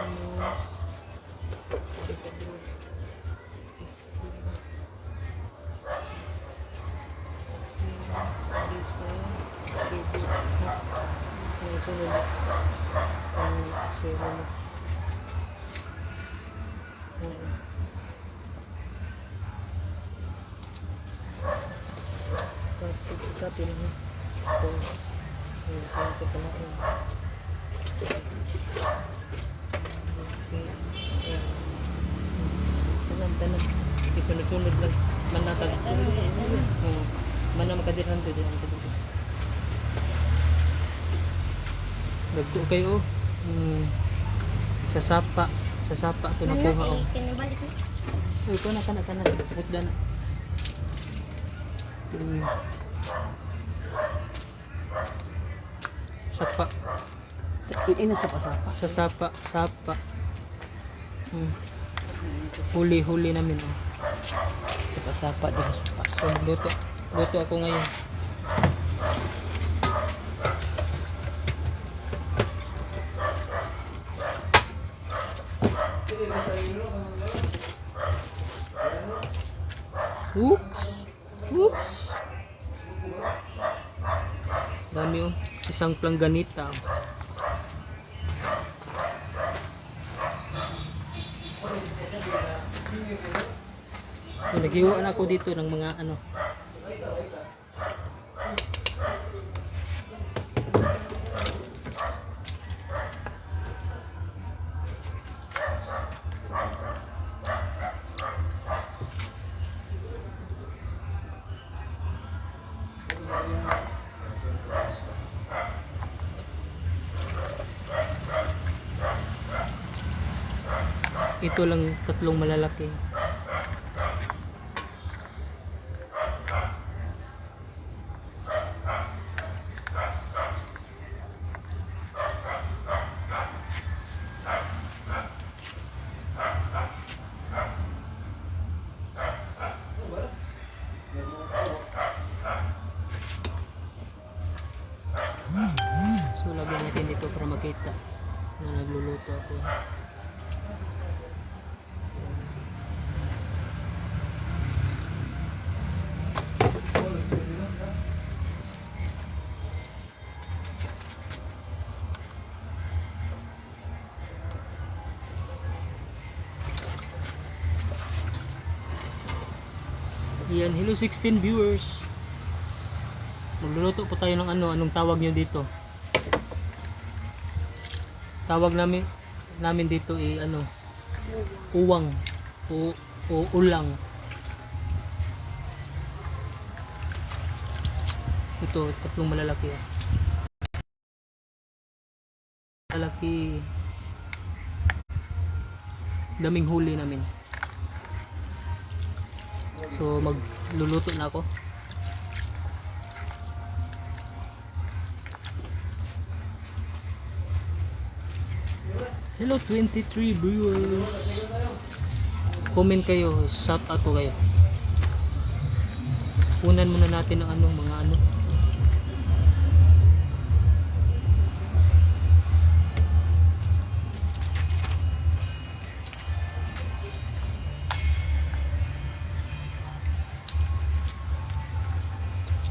Ano? Isa, dua. Isa, dua. Ang sunod. Ang sunod. Oo. Copy, copy lang. Ito. Ayun, sa panaon. Paste. Ayan. Tanan, tanan. Isunod-sunod lang. Manatag. Oo. Mana makadirhan to, dirhan to bukas. Nagko kayo. Sa sapa. Sa sapa ito nakuha oh. Kinabalik na. Uy, ikaw na, kana, kana. Putla na. Sapa. Ino sa pasapa. Sa sapa, sapa. Huli, huli namin. Oh. Sa pasapa, di ba sapa. So, luto. Luto ako ngayon. Oops! Oops! Dami oh. Isang plangganita. Oh. Oh, naghiwa na ako dito ng mga ano. Ito lang tatlong malalaki. So lagyan natin dito para makita na nagluluto ako. Yan, hello 16 viewers. Magluluto po tayo ng ano, anong tawag nyo dito? Tawag namin namin dito ay ano, uwang o ulang. Ito, tatlong malalaki. Ah. Malaki. Daming huli namin. So magluluto na ako. Hello 23 viewers. Comment kayo, shout out ko kayo. Kunan muna natin ang anong mga ano.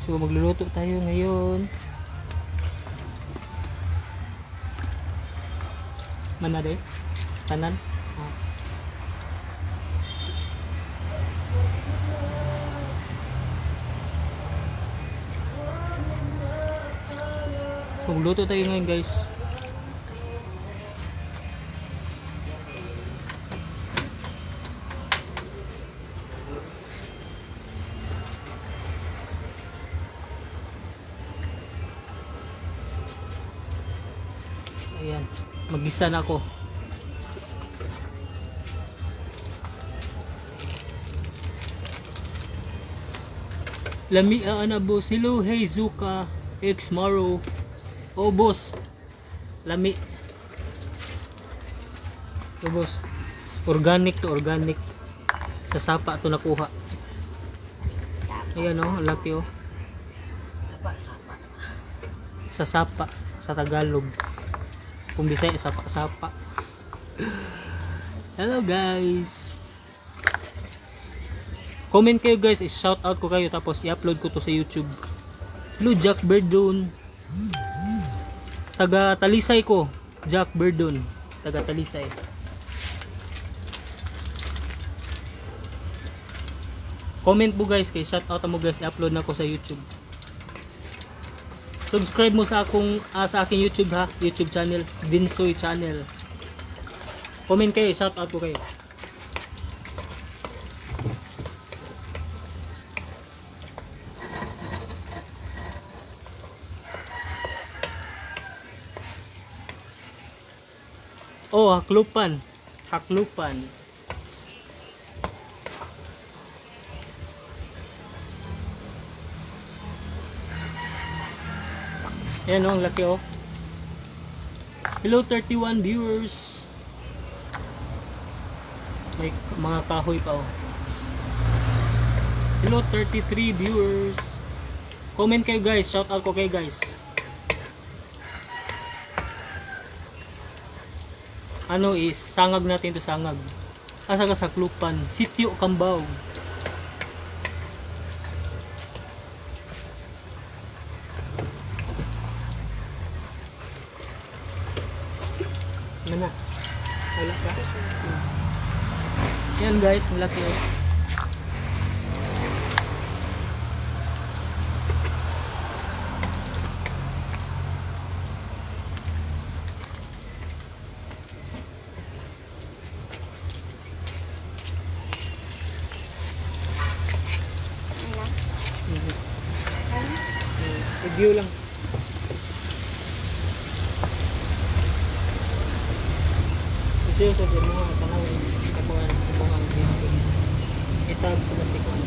So magluluto tayo ngayon. Mana de? Tanan? Ah. So magluto tayo ngayon, guys. Ayan, magisa na ako. Lami ang ana boss. Hello, hey Zuka, ex Maro. Oh boss. Lami. Oh boss. Organic to organic. Sa sapa to nakuha. Ayan oh, ang laki oh. Sapa, sapa. Sa sapa sa Tagalog. Kung Bisaya, sapa-sapa. Hello guys. Comment kayo guys, i-shout out ko kayo tapos i-upload ko to sa YouTube. Hello Jack Berdon. Taga Talisay ko, Jack Berdon. Taga Talisay. Comment mo guys kay shout out mo guys, i-upload na ko sa YouTube. Subscribe mo sa akong sa aking YouTube ha, YouTube channel, Vinsoy channel. Comment kayo, shout out ko kayo. Oh, Haklupan. Haklupan. Ayan oh, ang laki oh. Hello 31 viewers. May mga kahoy pa oh. Hello 33 viewers. Comment kayo guys, shout out ko kayo guys. Ano is sangag natin to sangag. Asa ka sa Klupan, Sitio Kambao. Ano na? Wala ka? Yan guys, ang laki oh. Ano? Mhm. Review lang. Ito yung sa mga tanawin. Kapungan, kapungan dito. Itab sa masikon.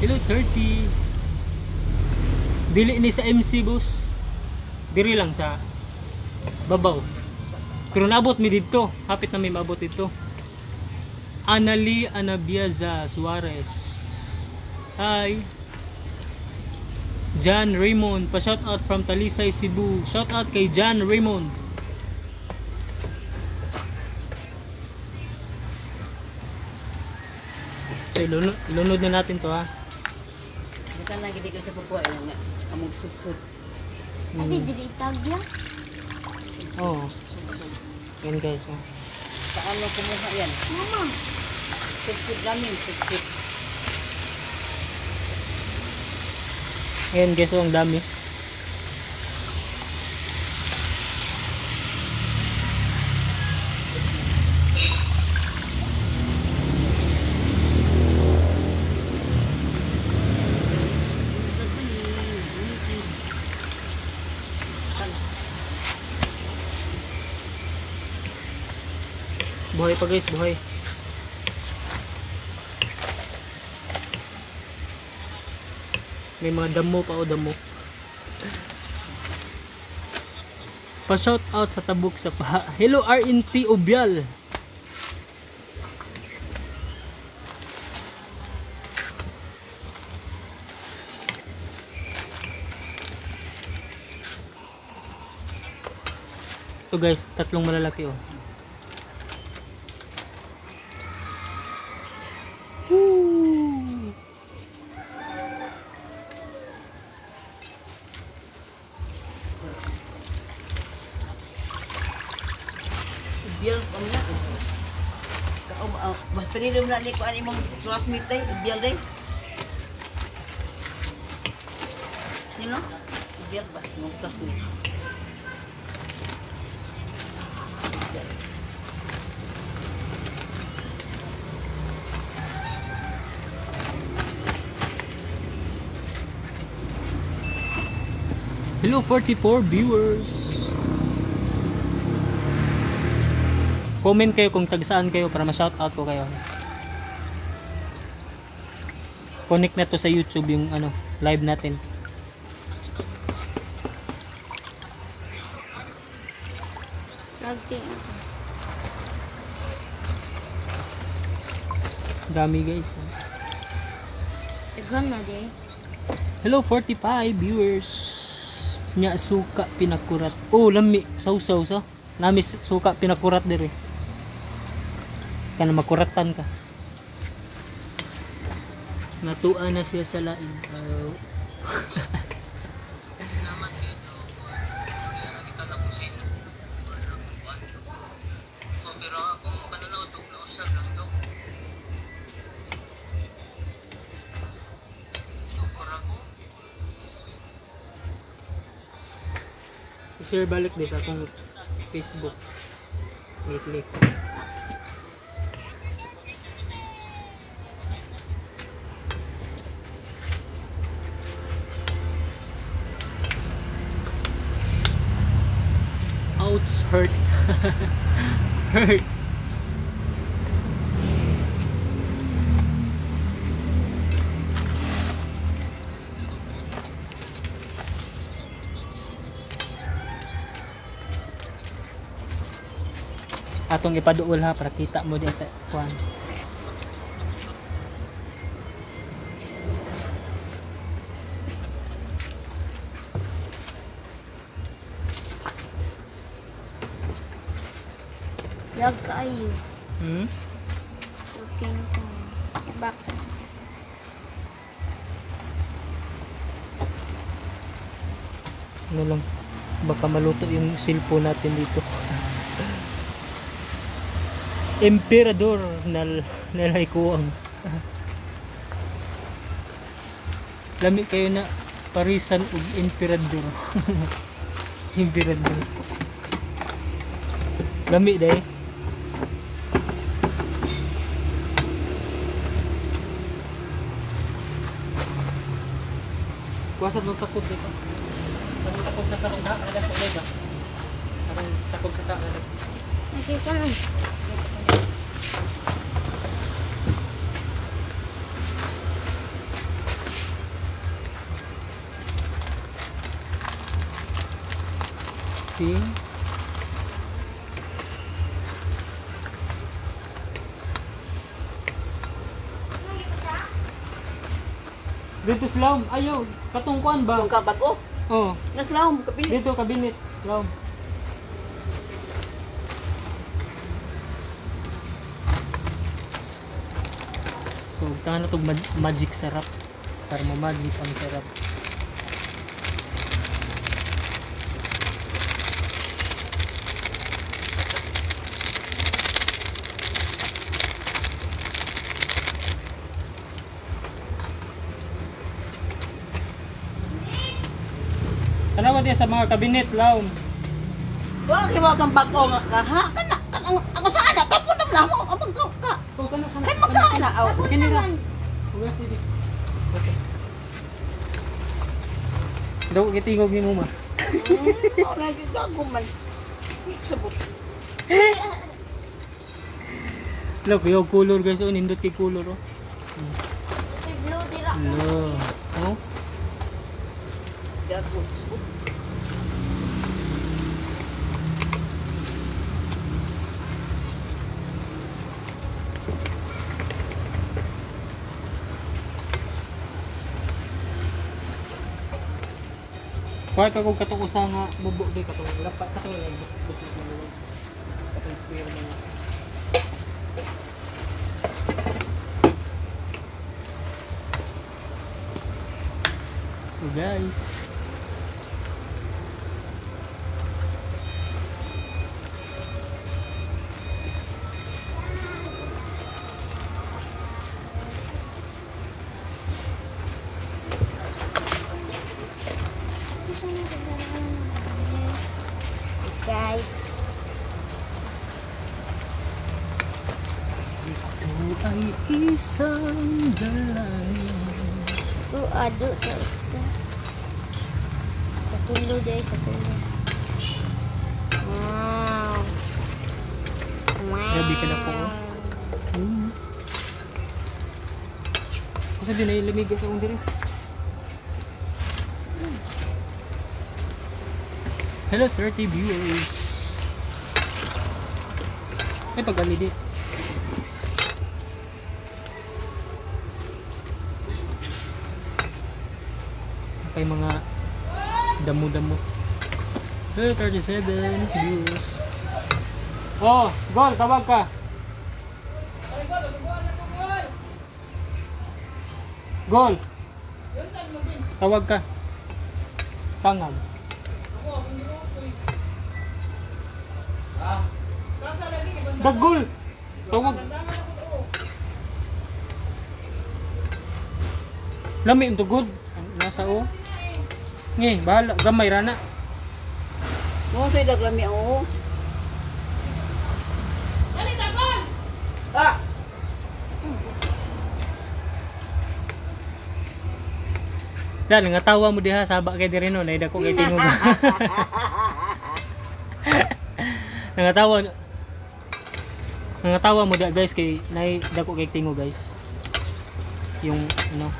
Hello, 30. Dili ni sa MC boss. Diri lang sa babaw. Pero naabot mi didto. Hapit na mi maabot didto. Anali Anabiaza Suarez. Hi. John Raymond, pa-shout out from Talisay, Cebu. Shout out kay John Raymond. So, ilunod na natin to ha. Bukan lagi di ko sa pupuha nga. Among sudsud. Abi, dili tagya. Oo. Yan guys. Oh. Sa ano kumuha yan? Mama, Sudsud namin, sudsud. Ayan guys, oh, ang dami. Buhay pa guys, buhay. May mga damo pa o damo. Pa-shout out sa tabok sa paha. Hello RNT Ubial. Ito guys, tatlong malalaki oh. Woo! Ubyal pa mo na. Kao, mas pinili mo na ni ko ano imong classmate day, ubyal day. Sino? Ubyal ba? Imong classmate. Ubyal. Hello 44 viewers. Comment kayo kung tag saan kayo para ma-shoutout ko kayo. Connect na to sa YouTube yung ano, live natin. lagting ako. Dami guys. Daghan na di. Hello 45 viewers. Nya suka pinakurat. Oh, lami sausaw sa. Nami suka pinakurat diri. Kana makuratan ka. Natua na siya sa lain. Oh. I-share balik din sa akong Facebook. Lately. Ouch, hurt. Hurt. Atong ipaduol ha para kita mo din sa kuan. Lag kaayo. Hmm? Okay na ko. Baka. Ano lang, baka maluto yung cellphone natin dito. Emperador na nalaykuang. Lami kayo na parisan og emperador. Emperador. Lami day. Kuwasa nung takod dito. Karong takod sa karong ha, ada ko ba? Karong takod sa ta. Okay ka na. See? Dito sa. Ayaw, katong kuan ba? Kung ka bago, Oh, naslawom kapili. dito kabinet. Laom. So, tanga na tog magic sarap. Para mo magic ang sarap. Tanawa diya sa mga kabinet, Laom. Wa kay wa kang bago nga ka ha kana kanang ako sa ana tapon na mo ang ka ka. Oh, kana kana. Kay magkain na aw. Kini ra. Huwag pwede. Okay. Daw gitingog ni mo ma. Ora gyud gago man. Sabot. Look, yung color guys, oh, nindot kay color oh. Okay, blue dira. Hello. Oh, Gago. Sabot. Kuha ka kung katong usa nga mubo di katong lapa katong lang busog na luwag. Katong square na nga. So guys, Guys, ito ay isang dalangin. ado sa usa. Sa tulo day, sa tulo. Wow. Wow. Grabe ka na po, oh. Kasi di na ilamig sa akong diri. Hello 30 viewers. Ay pag di. Kay mga damo-damo. Hello 37 viewers. Oh, gol, tawag ka. Gol. Tawag ka. Sangag. Dagol. Tawag. Lami ang tugod. Nasa o. Ngi, bahala. Gamay rana. Mo say daglami ang uho. Ah! Dahil nga tawa mo diha saba kay diri no, naida ko kay tingog. Nangatawa Nangatawa mo da guys kay nay dako kay tingo guys. Yung ano.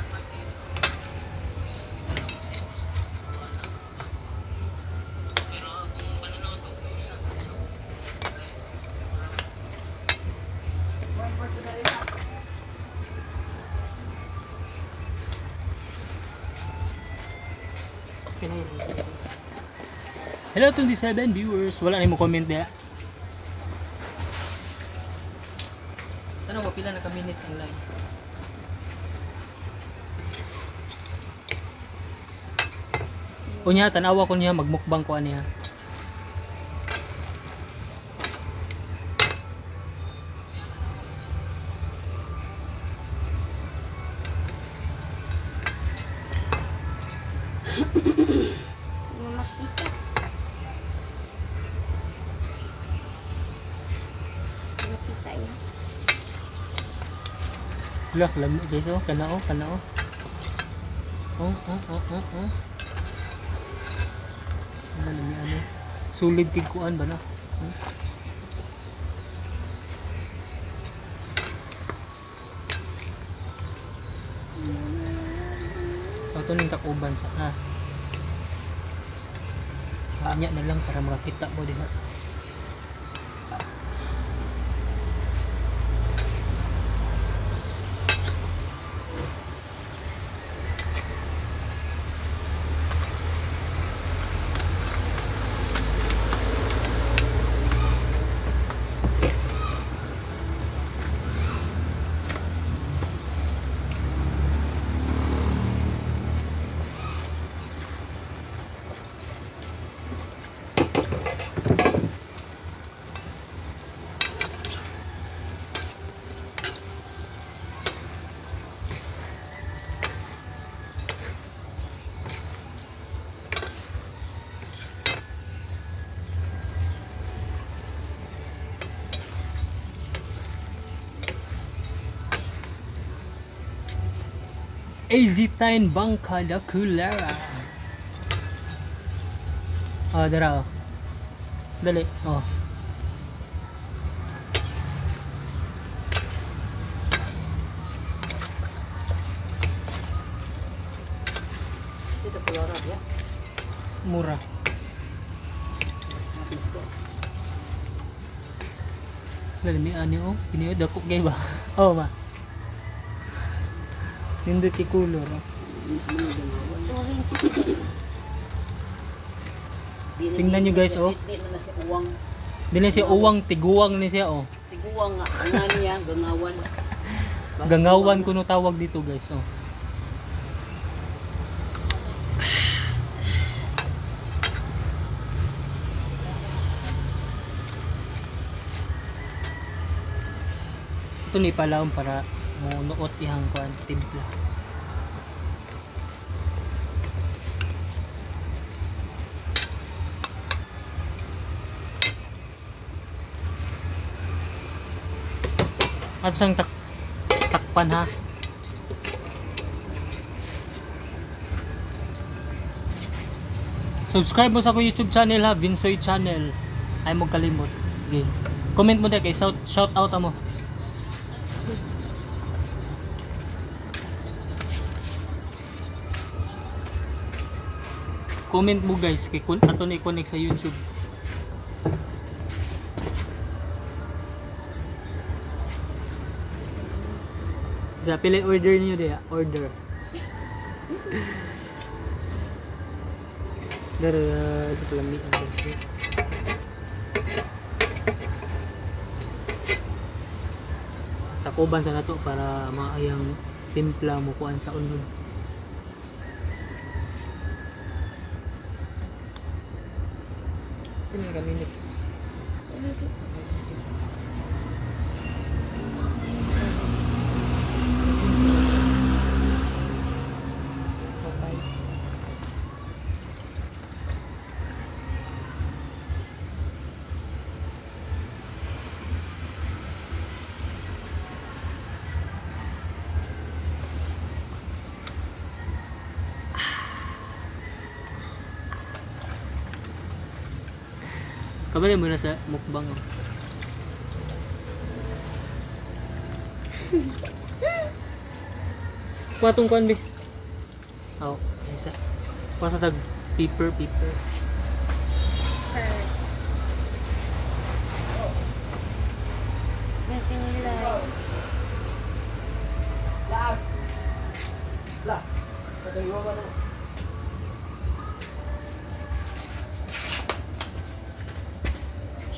Hello 27 viewers, wala na mo comment diha. Tanong ko pila na ka minutes ang live. Unya tanawa ko niya magmukbang ko aniya. Nga makita. Makita ya. Wala, lami guys oh, kanao, kanao. Oh. Ano lami ano? Sulid tigkuan ba na? Hmm? So ito ning takuban sa ha. Anya na lang para makakita mo diha. AZ9 Bangka La Culera. Oh, dara oh. Dali, oh. Dito kulora ya. Mura. Gusto. Dali, may ani oh. Kini dako kay ba? Oh, ma. Nindot kay color. Oh. Orange. Tingnan nyo, guys, oh. Di man na siya uwang. Dili siya uwang tiguang ni siya oh. Tiguang nga ang niya gangawan. Gangawan kuno tawag dito guys oh. Ito ni palawon para mo nuot ihang kuan timpla. At sang takpan ha. Subscribe mo sa akong YouTube channel ha, Vinsoy Channel. Ay mo kalimot. Sige. Comment mo dahil kay shout out mo. Comment mo guys kay kun ato na i-connect sa YouTube. Sa pila order niyo diha, order. Dara, ito pala may ang guys. Takuban sa nato para maayang timpla mo kuan sa unod. Pila ka minutes? Okay. Kabali mo na sa mukbang oh. Kuha tong kuan be. Aw, isa. Kuha sa tag paper paper. Per. Nagtingilay. Laag. La. Patay mo ba no?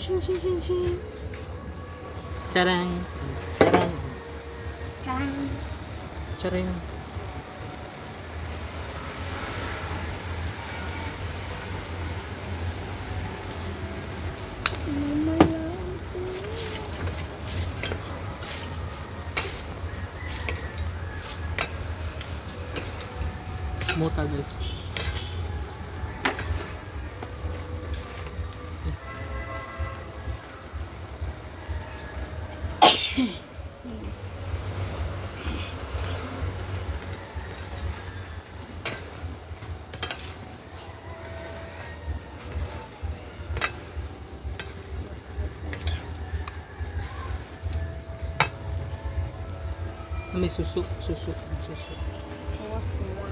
Shing shing shing shing. Charang. Charang. Charang. Charang. Mama lang. Mota guys. May susu, susu, susu. Suwa, suwa.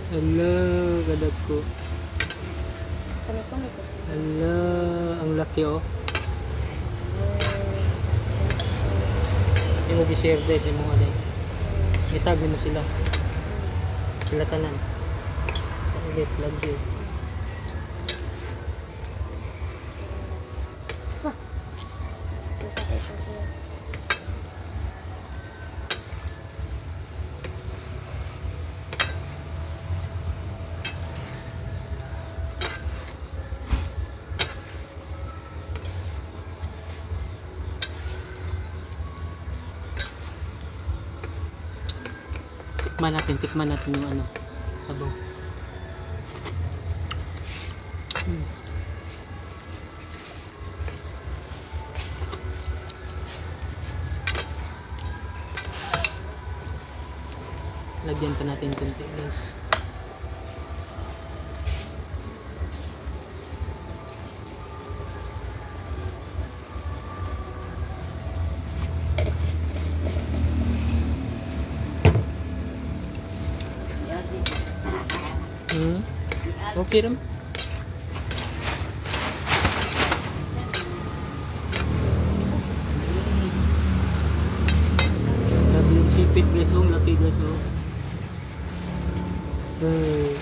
Hello, gadag ko. Kami ko may sakit. Hello, ang laki oh. Imo gi-share guys imo nga day. Itag mo sila. Sila tanan. Ulit lagi. Tikman natin yung ano, sabaw. Lagyan pa natin konti guys. Okay ram. Grabe yung sipit guys, oh, ang laki guys, oh. Eh.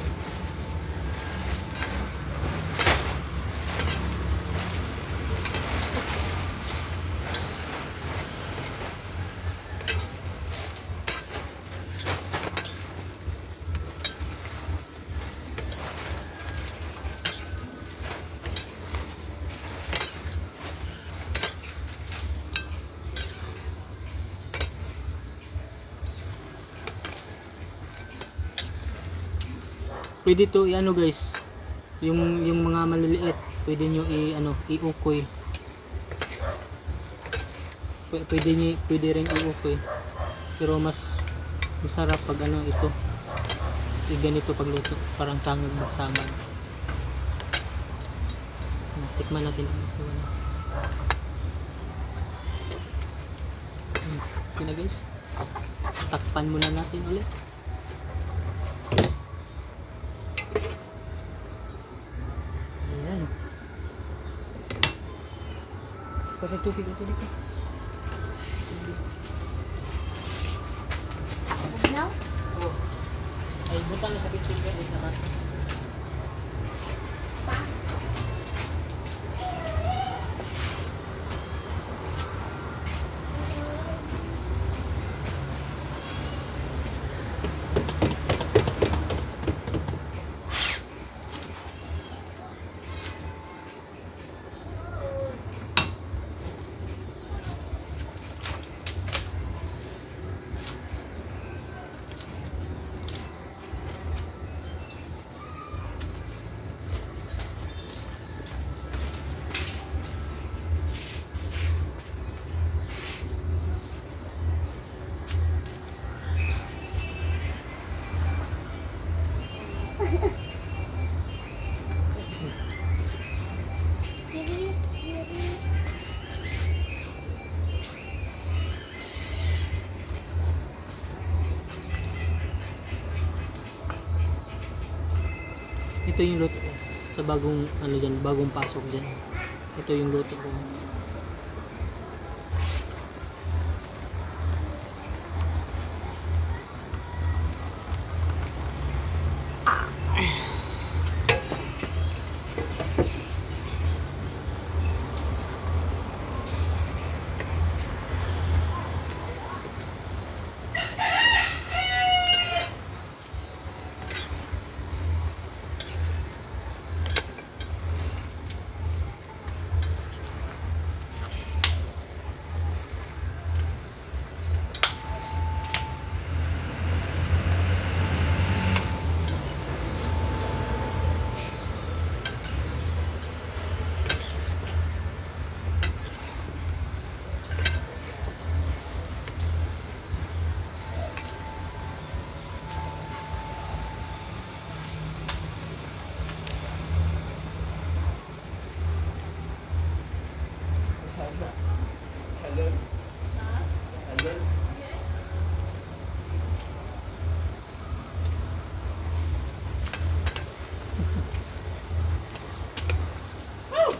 Pwede to i-ano guys, yung mga maliliit, pwede nyo i-ano, iukoy. Pwede nyo, pwede rin iukoy. Pero mas masarap pag ano ito. I ganito pagluto, parang sangag ba, sangag. Tikman natin ito. Ano. Okay na guys. Takpan muna natin ulit. Ayan. Kasi tubig ito dito. Bugnaw? Ay, butang na sa kitchen ka. Wait na ba? Ito yung luto ko sa bagong ano dyan, bagong pasok dyan. Ito yung luto ko.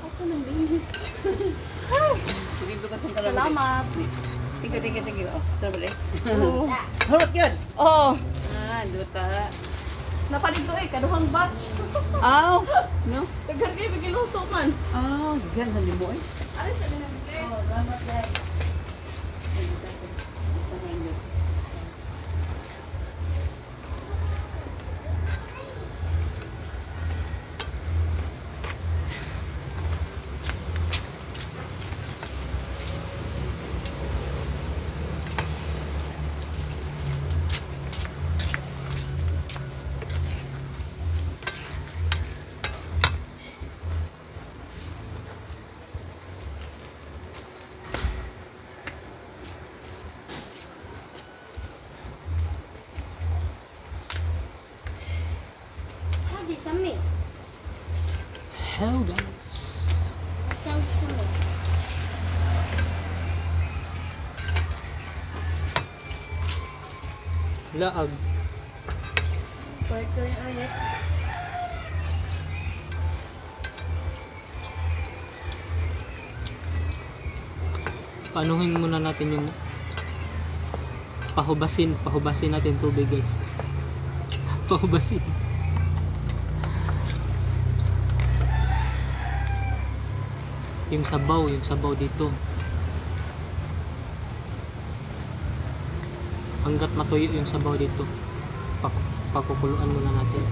Asa nang din? Salamat. Thank you, thank you, thank you. Oh, sarap eh. Oo. Harap yun! Oh, Ah, duta. napalit eh, kaduhang batch. Aw! No? Daghan kayo giluto man. Aw, yan, hindi mo eh. Ari sa dinamit. Oh, salamat dahil. How di sa mi? Hello guys. Sa mi. Laag. Pork ulit. Panuhin muna natin yung pahubasin natin tubig, guys. Pahubasin. Yung sabaw dito. Hanggat matuyo yung sabaw dito, pakukuluan muna natin.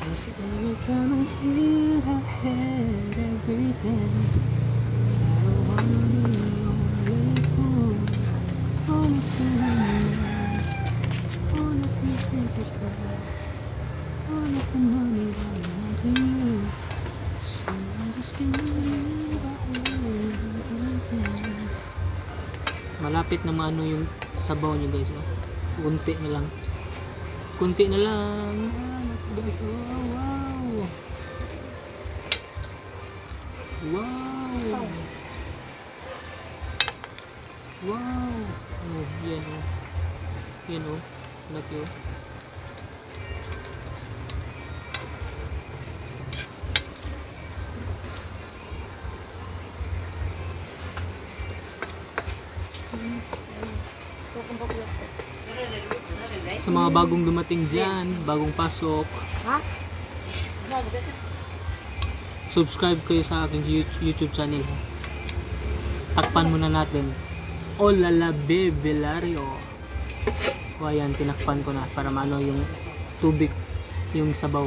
Cause every time I hear I had everything. I don't wanna be only fool. All of the rumors, all of these things I got, all of the money that I to you. So I just can't believe I had everything. Malapit na maano yung sabaw niyo, guys. Oh. Kunti na lang. Kunti na lang. Ah, guys. Oh, wow. Wow. Wow. Oh, yan oh. Yan oh. Laki oh. Sa mga bagong dumating dyan, bagong pasok, Ha? Subscribe kayo sa aking YouTube channel. Ha? Takpan muna natin. Olala Bebelario. O ayan, tinakpan ko na para maano yung tubig, yung sabaw.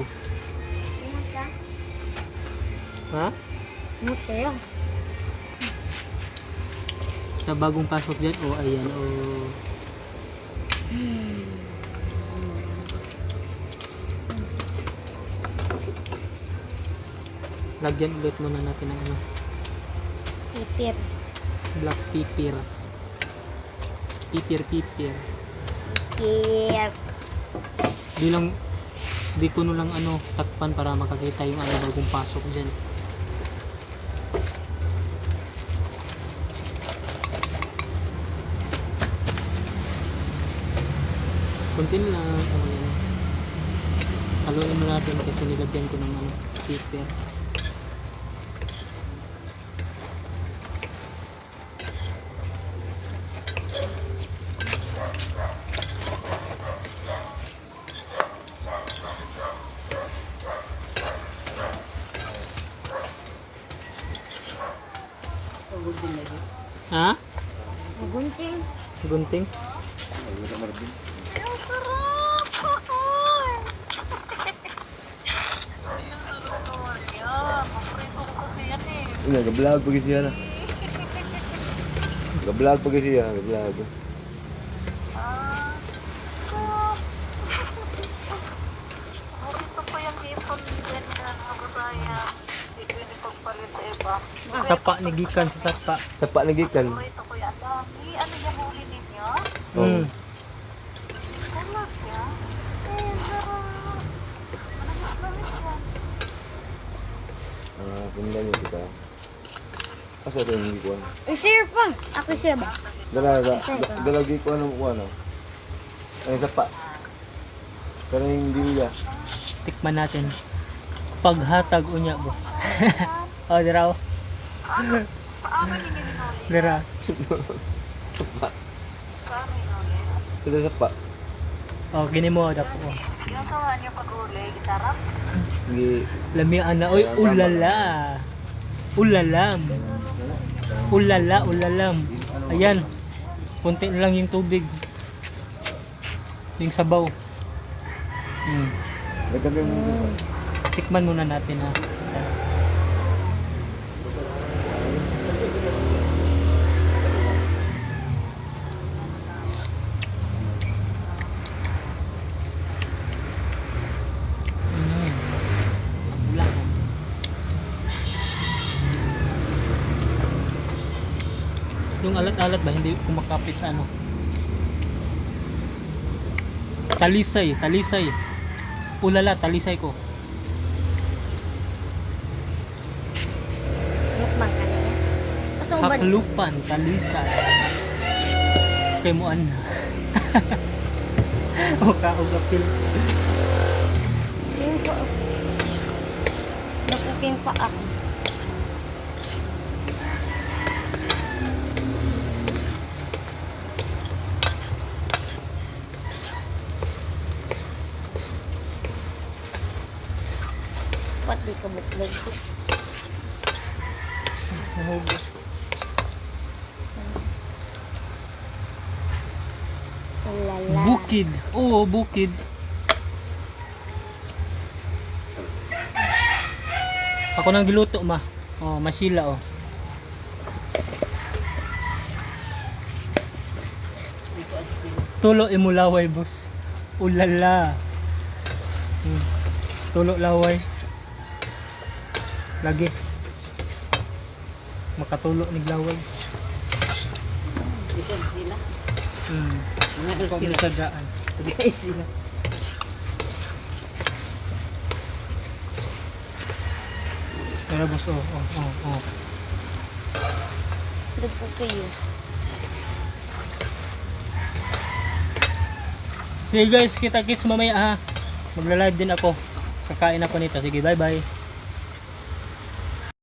Ingat ka. Ha? Ingat kayo. Sa bagong pasok dyan, o ayan, o. Lagyan ulit muna natin ng ano, Pipir. Black pepper. Pepper, pepper. Pipir. Di lang Di ko no lang ano, takpan para makakita yung ano bagong pasok dyan. Kunti na lang. Ano yan. Haluin mo natin kasi nilagyan ko ng ano, paper. Pagod din lagi. Ha? Magunting. Gunting? Ina, gablog pag siya na. Gablog pag siya, gablog. Sapa ni gikan sa sapa. Sapa lagi kan. Oo. Ah, pundan niyo kita. Asa ito yung gikuan? I-share pa. Ako share ba? Dala, dala, dala gikuan ang kuan. Ay, sapa. Pero hindi niya. Tikman natin. Paghatag unya, boss. Oh, dira oh. Dira. Sila sapa. Oh, gini mo dapo. Oh. Hindi. Lamian na oy, ulala. Ulalam. Ulala, ulalam. Ayan. Kunti na lang yung tubig. Yung sabaw. Nagkagay mo dito. Tikman muna natin ha. Sarap. Wala ko. Yung alat-alat ba hindi kumakapit sa ano? Talisay, talisay. Ulala, talisay ko. Mukbang ka niya. Ito ba? Haklupan, talisay. Kay mo an. O ka og apil. Yung po. Nakuking pa ako. Ba't di ka buklog? Ulala. Bukid. Oo, bukid. Ako nang giluto ma. Oh, masila oh. Tulo imulaway, boss. Ulala. Tulo laway. Lagi. Makatulo ni laway. Ito sila. Mga Kung sila. nasagaan. Tagay sila. Pero boss, oh. Dupo kayo. Sige guys, kita kits mamaya ha. Magla-live din ako. Kakain ako nito. Sige, bye-bye.